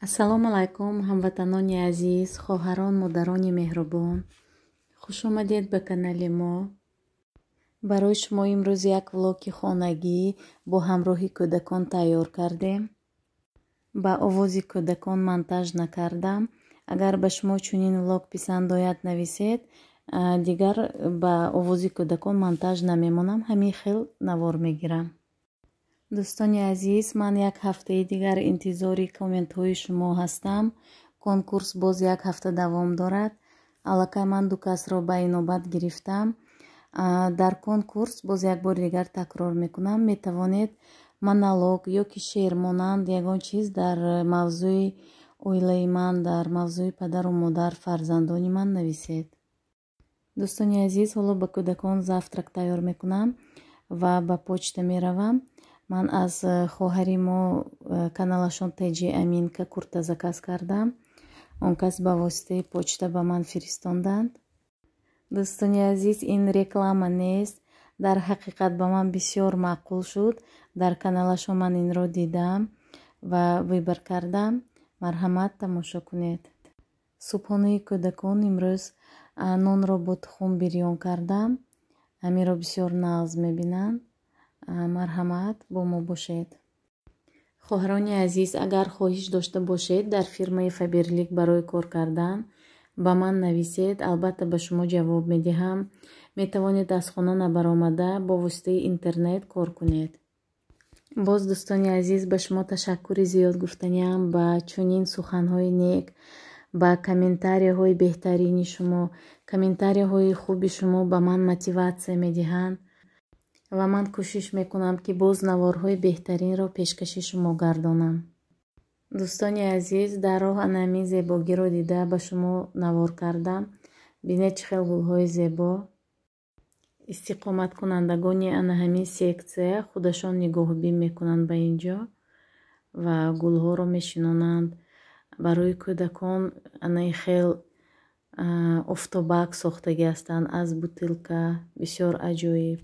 Ассалому алайкум, ҳамватанони азиз, хоҳарон, модарони меҳрубон. Хуш омадед ба канали мо. Барои шумо имрӯз як влоги хонагӣ бо ҳамроҳи кӯдакон тайёр кардем. Ба овози кӯдакон монтаж накардам. Агар ба шумо чунин влог писанд ояд, нависед. Дигар ба овози кӯдакон монтаж намемонам, ҳамин хел навор мегирам. Дӯстони азиз, ман як ҳафтаи дигар интизори комментҳои шумо ҳастам. Конкурс боз як ҳафта давом дорад. Аллакай ман ду касро ба инобат гирифтам. Дар конкурс боз як бори дигар такрор мекунам, метавонед монолог ё ки шеър монанд ягон чиз дар мавзӯи оилаи ман, дар мавзӯи падару модар, фарзандони ман нависед. Дӯстони азиз, ҳоло ба кӯдакон завтрак тайёр мекунам ва ба почта меравам. Ман аз хоҳари мо каналашон Теҷи Аминка курта заказ кардам. Он кас ба воситаи почта ба ман фиристонданд. Дӯстони азиз, ин реклама нест. Дар ҳақиқат ба ман бисёр маъқул шуд. Дар каналашон ман инро дидам ва выбор кардам. Марҳамат, тамошо кунед. Субҳонаи кӯдакон имрӯз нонро бо тухм бирён кардам. Ҳаминро бисёр нағз мебинанд. Марҳамат, бо мо бошед. Хоҳарони азиз, агар хоҳиш дошта бошед дар фирмаи Фаберлик барои кор кардан, ба ман нависед, албатта ба шумо ҷавоб медиҳам. Метавонед аз хона набаромада бо воситаи интернет кор кунед. Боз дӯстони азиз, ба шумо ташаккури зиёд гуфтаниам ба чунин суханҳои нек, ба комментарияҳои беҳтарини шумо. Комментарияҳои хуби шумо ба ман мотиватсия медиҳанд ва ман кӯшиш мекунам, ки боз наворҳои беҳтаринро пешкаши шумо гардонам. Дӯстони азиз, дар роҳ анамин зебогиро дида ба шумо навор кардам. Бинед, чӣ хел гулҳои зебо. Истиқоматкунандагони ана ҳамин сексия худашон нигоҳубин мекунанд ба ин ҷо ва гулҳоро мешинонанд. Барои кӯдакон анаи хел офтобак сохтагӣ ҳастанд аз бутылка. Бисёр аҷоиб.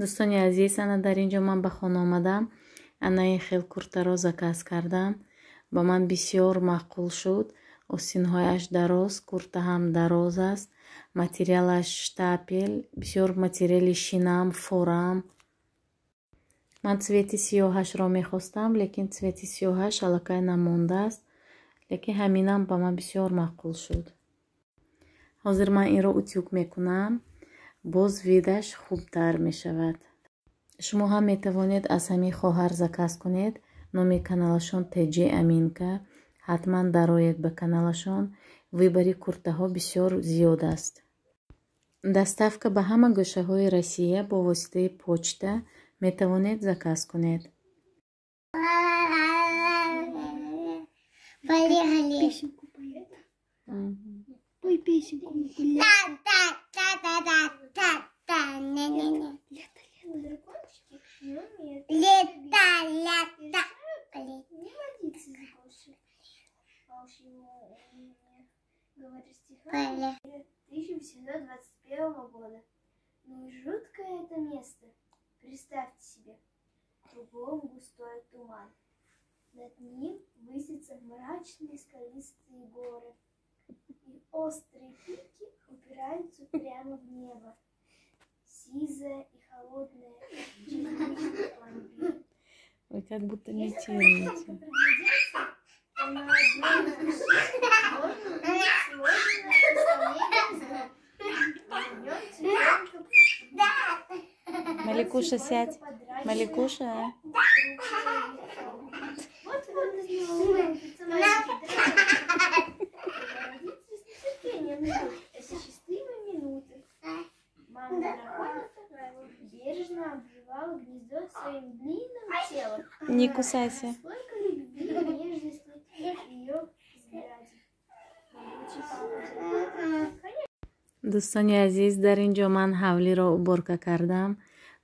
Дӯстони азиз, ана дар ин ҷо ман ба хона омадам. Ана ин хел куртаро заказ кардам. Ба ман бисёр маъқул шуд. Остинҳояш дароз, курта ҳам дароз аст. Материалаш штапел, бисёр материали шинам, форам. Ман цвети сиёҳашро мехостам, лекин цвети сиёҳаш аллакай намондааст. Лекин ҳаминам ба ман бисёр маъқул шуд. Ҳозир ман инро утюг мекунам. Боз видаш хубтар мешавад. Шумо ҳам метавонед аз ҳамин хоҳар заказ кунед. Номи каналашон Теҷи Аминка. Ҳатман дароед ба каналашон. Выбори куртаҳо бисёр зиёд аст. Доставка ба ҳама гӯшаҳои Россия бо воситаи почта метавонед заказ кунед. Песенку поет. Пой песенку. Лето, лето. Лето, лето. Говорит стихами 1721 года. Ну и жуткое это место. Представьте себе. Кругом густой туман. Над ним высятся мрачные скалистые горы. И острые пики упираются прямо в небо. Сизая и холодная черничный пломбир. Вы как будто имитируете. Маликуша, сядь. Маликуша. Вот-вот из него вылупится маленький дракон. Родители с нетерпением ждут эти счастливые минуты. Мама драконица бережно обживала гнездо своим длинным телом. Не кусайся. Сколько любви и нежности в ее взгляде. Могучий папа. Дӯстони азиз, дар ин ҷо ман ҳавлиро уборка кардам,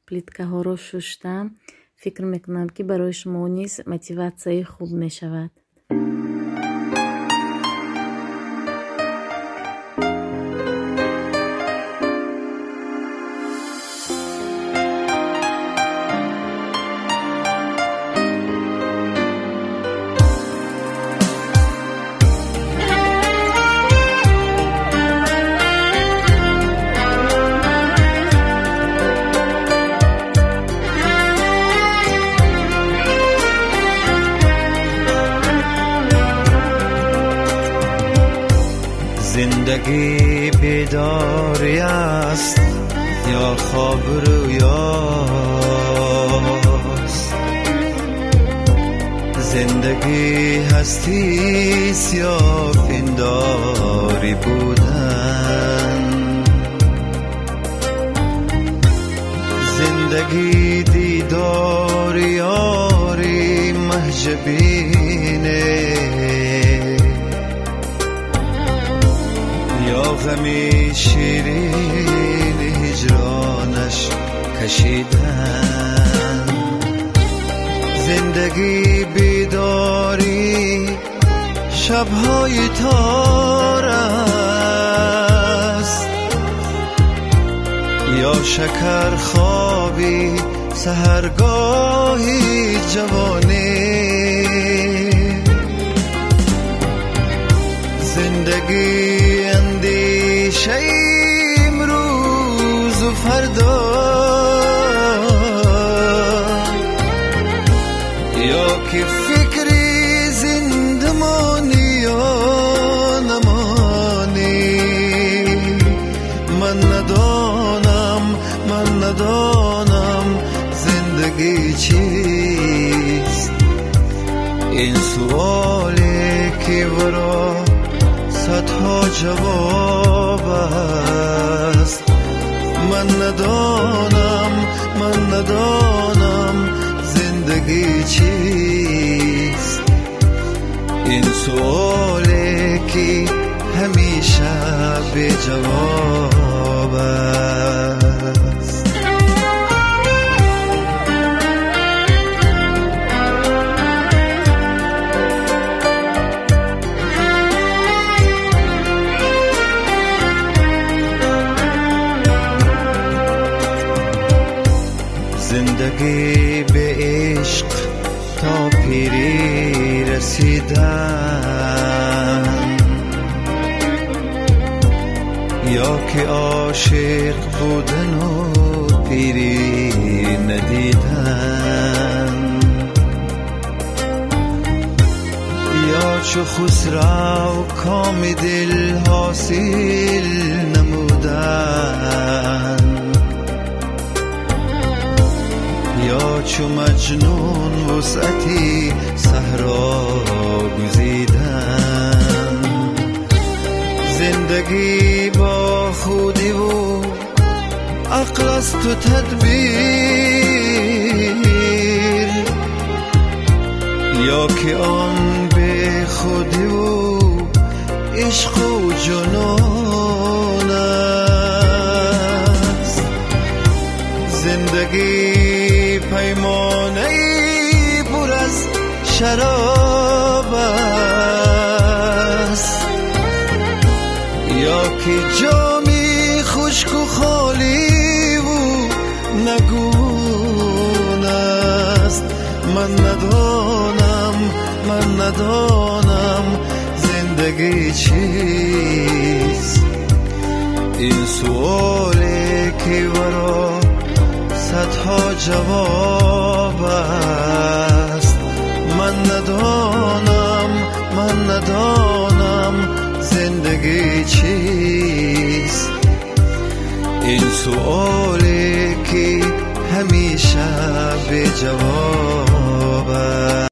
плиткаҳоро шуштам. Фикр мекунам, ки барои шумо низ мотиватсияи хуб мешавад. زندگی بیداری است یا خواب رویاست، زندگی هستیست یا پنداری بودن، زندگی دیدار یاری مهجبینه یا غمی شیرین هجرانش کشیدن، زندگی بیداری شبهای تار است یا شکر خوابی سحرگاهی جوانی، زندگی اندیشه امروز و فردا یا که فکری زندمانی یا نمانی، من ندانم، من ندانم زندگی چیست، این سوالی که ورا صدها جواب است، من ندانم، من ندانم زندگی چیست، این سوالی که همیشه بی جواب است. زندگی به عشق تا پیری رسیدن یا که عاشق بودن و پیری ندیدن، یا چو خسرو کام دل حاصل نمودن، یا چو مجنون وسعتی صحرا گزیدن، زندگی با خودی و عقل است و تدبیر ё ки он бехудиву ишқу ҷунун аст. Зиндагӣ паймонаи пур аз шароб аст, ё ки ҷоми хушку холиву нагун аст. Ман надонам, ман надонам зиндагӣ чист. Ин суоле ки варо садҳо ҷавоб аст. Ман надонам, ман надонам зиндагӣ чист. Ин суоле ки ҳамеша беҷавоб аст.